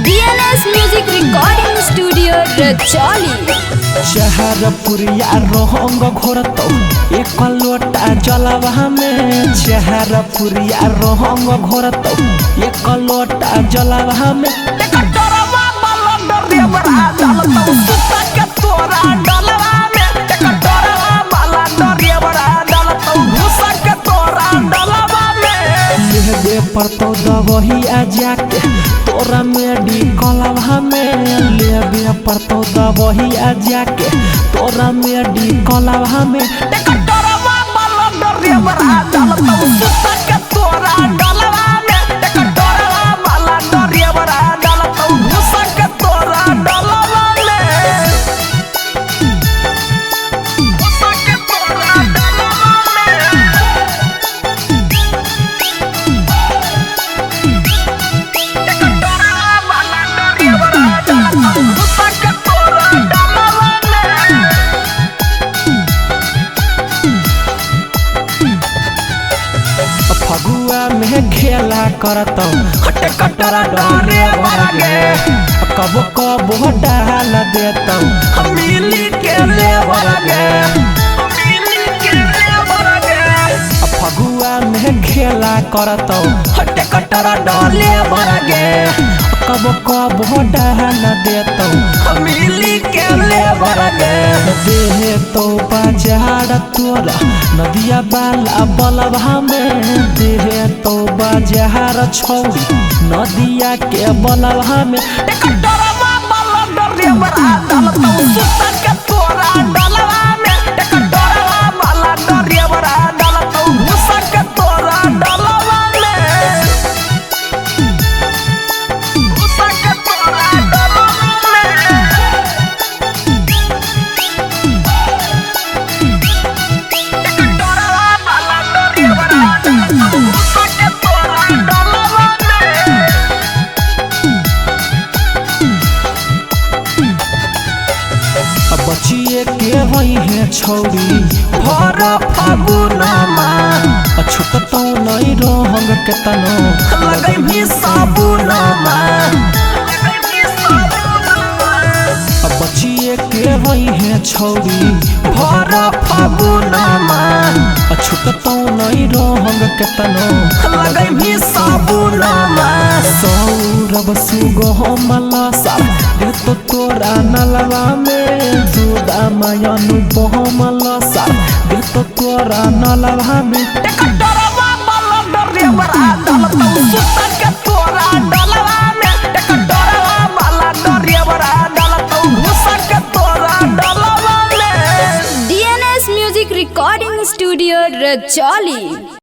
DNS Music Recording Studio Racholi. शहरपुरिया रोहंग घोरतौ एक लोटा जलवा में। शहरपुरिया रोहंग घोरतौ एक लोटा जलवा में। लेबे पड़तौ दबहिया जाके तोरा मेडिकलवा में। लेबे पड़तौ दबहिया जाके तोरा मेडिकलवा में। फगुआ में खेला करतौ हट कटरा डरे भरगे। कबो कबो डाल देतौ मिली के ले भरगे। फगुआ में खेला करतौ हट कटरा डरे भरगे। कबो कबो डाल देतौ मिली के ले भरगे। देहे तो बाजार तोरा नदिया बाला बलवा में। देहे तो बाजार छौरी नदिया के बलवा में। बचिए के वही है छौरी भर फगुनमा। छुटतौ नहीं रोहंग के तनो लगैभी साबुनमा। बचिए के वही है छौरी भर फगुनमा। छुटतौ नहीं रोहंग के तनो लगैभी साबुनमा। सौरभ सुगमला देतो तोरा नलवा में। सुदामयनु देतो तोरा नलवा में। DNS Music Recording Studio Racholi.